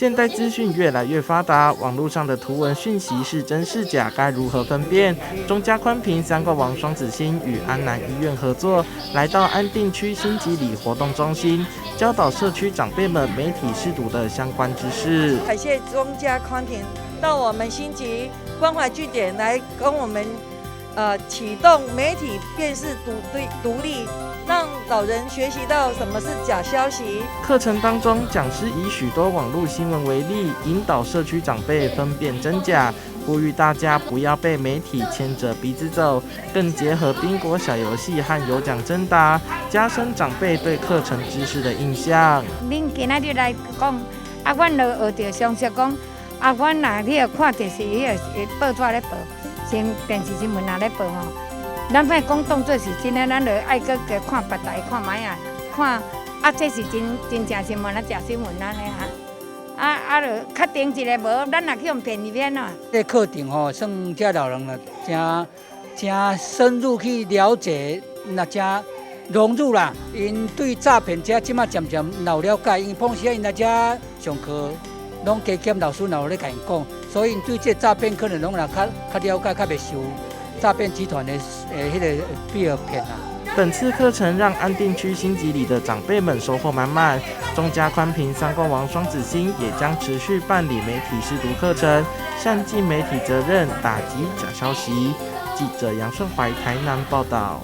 現代資訊越來越發達，網路上的圖文訊息是真是假，該如何分辨？中嘉寬頻三冠王雙子星與安南醫院合作，來到安定區新吉里活動中心，教導社區長輩們媒體識讀的相關知識。感謝中嘉寬頻到我們新吉關懷據點來跟我們，啟動媒體辨識獨對獨立。讓老人學習到什麼是假消息。課程當中，講師以許多網路新聞為例，引導社區長輩分辨真假，呼籲大家不要被媒體牽着鼻子走。更結合賓果小遊戲和有獎徵答，加深長輩對課程知識的印象。恁今仔日來講，啊，阮就學著常識講，啊，阮若彼個看電視，彼個報紙咧報，新電視新聞若咧報吼。咱莫講當做是真的，咱就愛閣加看別台看覓仔，看啊，這是真真正新聞啊，假新聞按呢啊，啊啊，就確定一下無，咱若去予騙入去啊。這個課程吼，算這老人啦，誠誠深入去了解，若誠融入啦。𪜶對詐騙這這馬漸漸有了解，因為平時𪜶來遮上課，攏加減老師若有咧共𪜶講，所以𪜶對這詐騙可能攏若較較了解，較袂受詐騙集團的彼個比較騙啊。本次課程讓安定區新吉里的長輩們收穫滿滿。中嘉寬頻三冠王雙子星也將持續辦理媒體識讀課程，善盡媒體責任，打擊假消息。記者楊順懷台南報道。